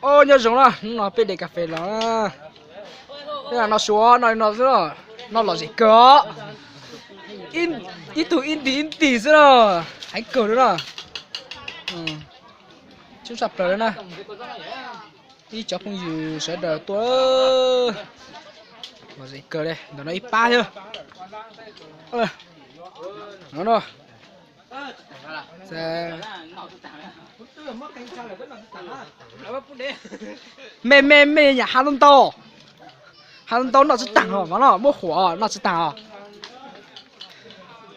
Os, nyob zoo na, hnub no peb de kas fes los na. Peb no suav no no xwb, no lom zem kawg os. Ib tug ib nti ib nti xwb na, heev kawg li na. Coob tshaj plaws li na. Ib cov phooj ywg sawv daws tuaj, lom zem kawg li ntawm no ib pab thiab. No no. Me me me nyam ha ntau ntau, ha ntau ntau noj tsis taag os, mas no muab huam noj tsis taag os.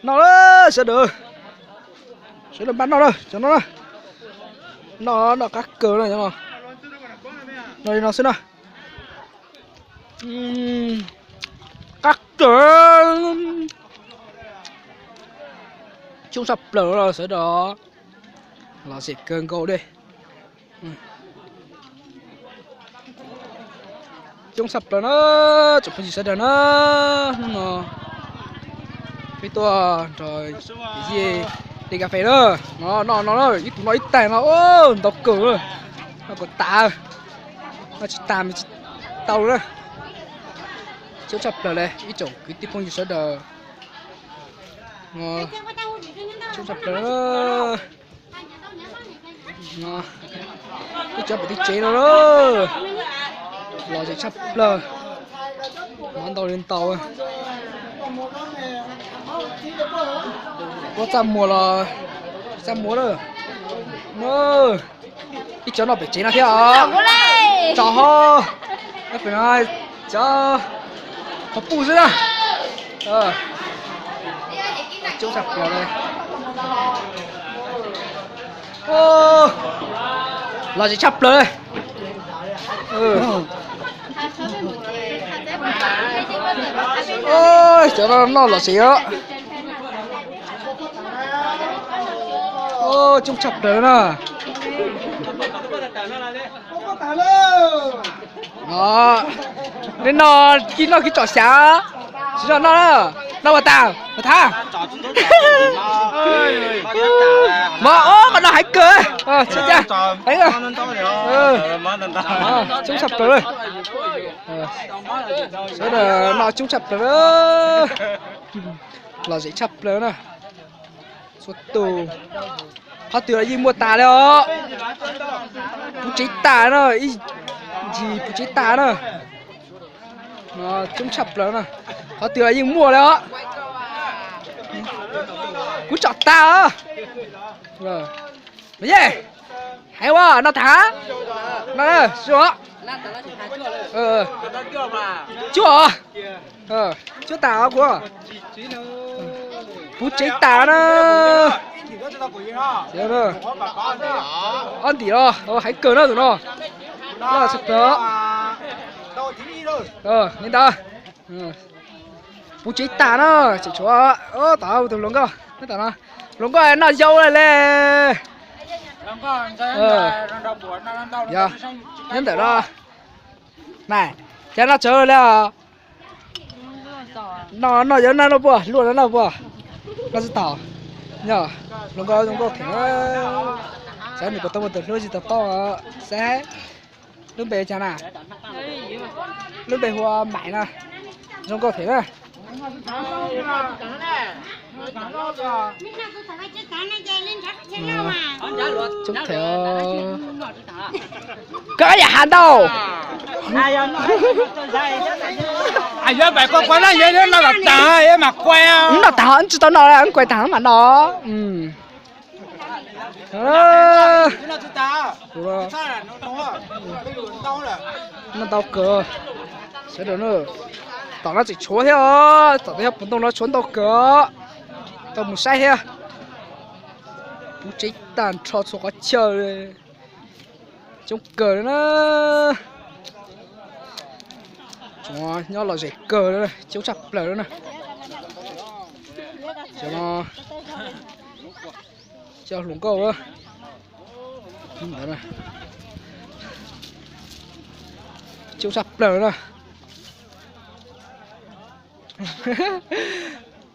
Noj sawv daws, sawv daws npaj noj na, cov no na. Noj noj qab kawg na, no li no xwb na. Qab kawg. Coob tshaj plaws no sawv daws, lom zem kawg nkaus li. Coob tshaj plaws na, tsoom phooj ywg sawv daws na, hnub no peb tuaj nrog yij de kas fes na, no no no, ib tug noj ib tais no, ntau kawg, noj kom tas, noj tsis tas mas tsis tau na. Coob tshaj plaws li ib tsoom kwv tij phooj ywg sawv daws, coob tshaj plaws. Ib cov pem tej tsev no, lom zem tshaj plaws, mov ntau li ntau. Puab txaj muag los txaj muag lawm. Ib cov noj pem tsev no thiab os. Tso ho, cov qhov puj xwb na. Coob tshaj plaws li. Lom zem tshaj plaws li. Cov no noj lom zem os. Coob tshaj plaws na. Li no, kib noj kib tsom xyav, tsis tau noj, noj ua tas mas thab. Mov ob qhov no heev kawg, tsis cas, heev. Coob tshaj plaws. Sawv daws noj coob tshaj plaws, lom zem tshaj plaws na. Txhua tus, qhov twg los yeej muaj tas li os. Puv tsev tas na, ib ntsis puv tsev tas na. Coob tshaj plaws na, qhov twg los yeej muaj li os. Kuv tsom tas os. Mas ye, heev ua no tas. Cuaj, cuaj tas os kuv. Puv tsev tas na. Ob ntim los heev kawg na tus no. Loj tshaj plaws. Li ntawd. Puv tsev tas na, tseem tshuav tom tus hluas nkauj, tom no, hluas nkauj noj yau li. Yog, nyob ntawm no, mas, cas noj tsawv li os. Noj, noj yau noj luaj puas, luaj noj puas, noj tsis tau. Yog, hluas nkauj zoo nkauj thiab. Xav nws puas tau muaj tus hlub tsis tau paub, xav. Lub npe cas na? Lub npe hu ua Maim na. Zoo nkauj thiab na. Coob thiab. Koj yam has ntau. Noj tas tsis tau no, kuav tas mam no. Noj ntau kawg. Sawv daws na, tom no tseem tshuav thiab os, tom yog puv ntoo no tshuav ntau kawg. Tau mus saib thiab. Puv tsev tag nrho txhua qhov chaw li. Coob kawg li na. Tsuav nyob lom zem kawg li, coob tshaj plaws li na. Cov no, cov hluas nkauj ntawd, coob tshaj plaws na.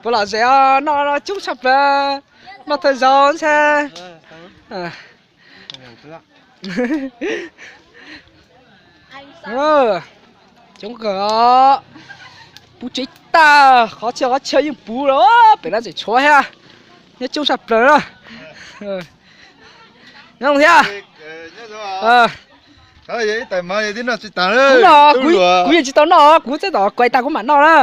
Puas lom zem os, noj no coob tshaj plaws, noj thawj zaug ntag. Coob kawg os. Puv tsev tag, qhov chaw qhov chaw yeej puv lawm, pem no tseem tshuav thiab. Nyob coob tshaj plaws na. Nyob zoo thiab. Kuv no, kuv yeej tsis tau noj, kuv txawm tom kuv tas kuv mam noj na.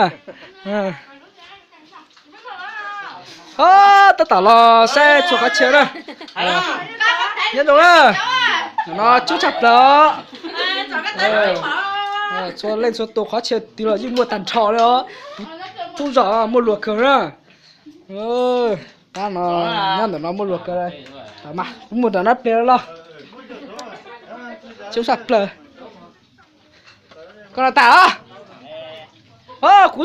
Tab tom los saib tshuav qhov chaw na. Nyob zoo na. No coob tshaj plaws. Txhua leej txhua tus qhov chaw twg los yeej muaj tag nrho li os. Pub zog muaj luag kawg na. Pab no, nyob ntawm no muaj luag kawg. Mas kuv mus nram no pliag los. Coob tshaj plaws. Koj no tas os. Kuv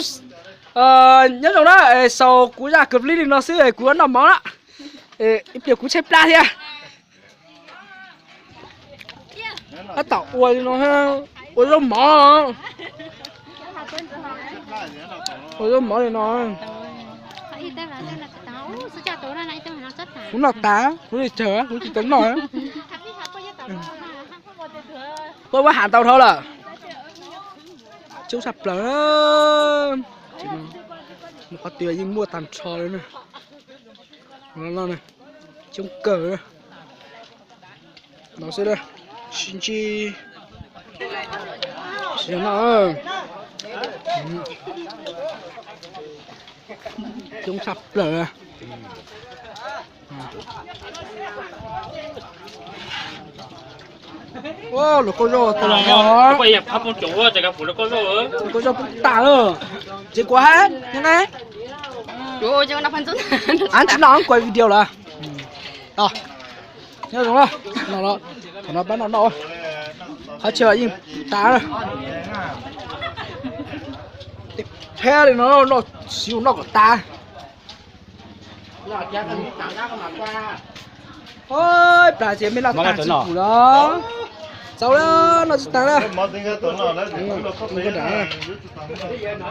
nyob zoo na, xaus kuv zaj kawg li li no xwb kuv noj mov na. Ib pliag kuv tshaib plab thiab. Tab tom ua li no, ua zaub mov, ua zaub mov li no. Kuv noj tas, kuv li cawg, kuv tsis tau noj. Puab muab has ntau dhau lawm. Coob tshaj plaws. Mus qhov twg yeej muaj tag nrho li na. Coob kawg. No xwb, sib ntsib. Sib noj. Coob tshaj plaws. Luag kauj zaub tau los no. Kauj zaub pub tas lawm. Tsis kuv hab nyob ne. Av tsis noj kuv video lawm. Nyob zoo na, no, thaum no pab noj noj, qhov chaw yeej tas na. Thiab li no noj, siv noj kom tas. Plas ces me laj tag tsis pum los. Txaus lawm, noj tsis tas lawm.